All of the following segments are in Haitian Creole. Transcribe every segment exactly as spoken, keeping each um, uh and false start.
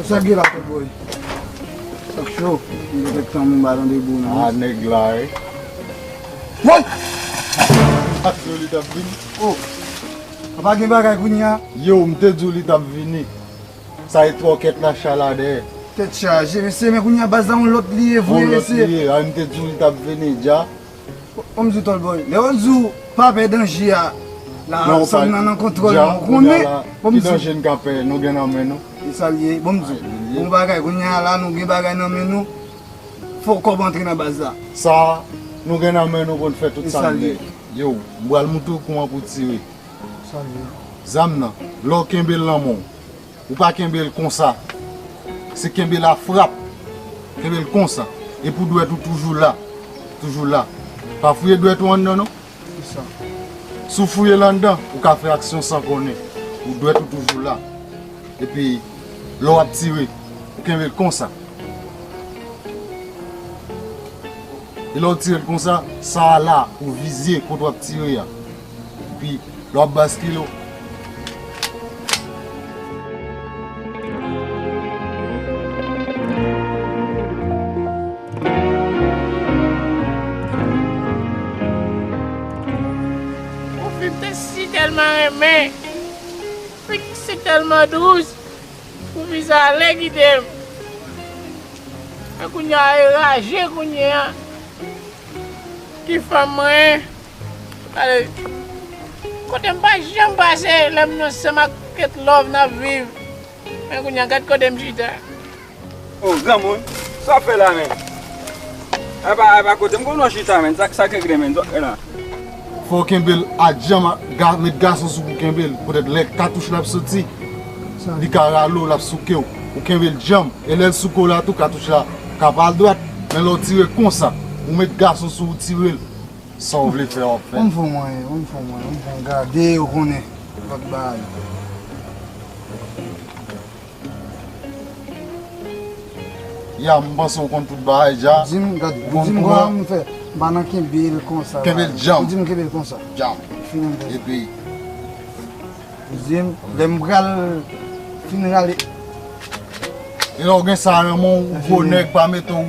Sa k gen la, Tòt Bòy? Sa k cho? M gen kèk tan m pa tande bri nan. Ah, nèg la, wi. Woy! Ak nou li t ap vini. Oh! A pa gen bagay kounye a? Yo, m te di w li t ap vini. Sa e twòkèt la, cha la dèyè. Tèt chaje, mesye, men kounye a baz la yon lòt li ye vre, mesye. Yon lòt li ye, a, m te di w li t ap vini, dja. Bon, m di w, Tòt Bòy, lè yo di w pa pè danje a, la, non, sa pa nan, nan kontwòl dja, nou, konnen. Kounye a la, bon, m di w, ki danje n ka pè, nou gen nan men nou. E sa l ye, bon, m di w, bon bagay, kounye a la, nou gen bagay nan men nou, fò kòb antre nan baz la. Sa, nou gen nan men nou pou n fè tout sa n vle. Yo, m pral montre w kòman pou tire. Sa l ye. Zam nan, lè w kenbe l nan men w, ou pa kenbe l konsa. Se kenbe l a frap. Kenbe l konsa. Epi dwèt ou toujou la. Toujou la. Pa fouye dwèt ou anndan, non. Kisa? Si w fouye l anndan, ou ka fè aksyon san konnen. Ou dwèt ou toujou la. Epi, lè w ap tire, ou kenbe l konsa. E lè w tire l konsa, sa a la, ou vize kote w ap tire a. Epi, lè w ap baskile, w Yon fi m te si tèlman renmen, fi k si tèlman dous, pou fi sa ale kite m. Men kounye a, e raje kounye a. Ki fanm mwen, gade, kote m pa janm pase, lè m nan ansanm ak Kate Love n ap viv. Men kounye a, gad kote m chita. Oh, granmoun, sa w ap fè la menm? Epa, epa, kote m konn w chita, menm. Sa, sa k regle, menm, sa w ap fè la? Fò w kenbe l a djanm, a, ga-, met gason sou pou kenbe l. Poutèt lè katouch la ap soti, li ka rale w, l ap souke w. Ou kenbe l djanm. E lè l souke w la tou, katouch la ka pa al dwat. Men lè w tire konsa, ou met gason sou ou tire l. Sa w vle fè, w ap fè. Ban m fè w mwayen, ban m fè w mwayen, ban m fè w gade, ou konnen, lòt bagay. Ya, m panse w konn tout bagay dja. Di m, gade, di m kòman m fè. M pa nan kenbe l konsa. Kenbe l djanm. Ou di m kenbe l konsa. Djanm. Fini m fè. Epi. Ou di m, lè m pral fin rale. E lè w gen sa nan men w, ou gwo nèg, pa mete w,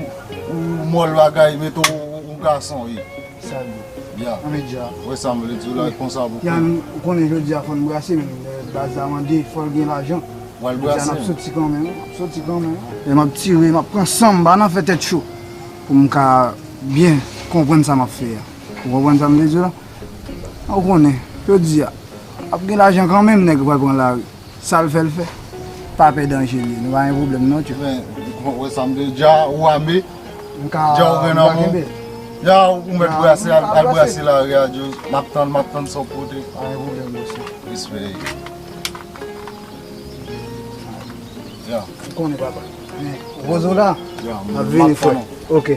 ou mòl bagay, mete w, ou gason, wi. Sa l ye. Ya. Anmèdja. Wè sa m vle di w la, konsa pou. Ya, ou konnen jodi a fò n brase, men, eh, baz la mande, fò l gen lajan. W al brase. Jodi a n ap soti kanmenm, n ap soti kanmenm. E m ap tire, m ap pran san m, m pa nan fè tèt cho. Pou m ka byen konprann sa m ap fè a. Ou konprann sa m vle di w la? Ou konnen, jodi a, ap gen lajan kanmenm, nèg pral pran lari. Sa l fè, l fè. Pa pè danje li, nou pa gen pwoblèm non, tchè. Men, ou wè sa m te di a, ou ame. M ka, dja ou gen nan men w. Ya, ou mèt brase, al, al brase lari a, Djo. M ap tann, m ap tann sa w pote. Pa gen pwoblèm, mesye. Respè. Ya. Ou konnen, papa. Men, poze w la. Ya, m ap vini, frè. Ok.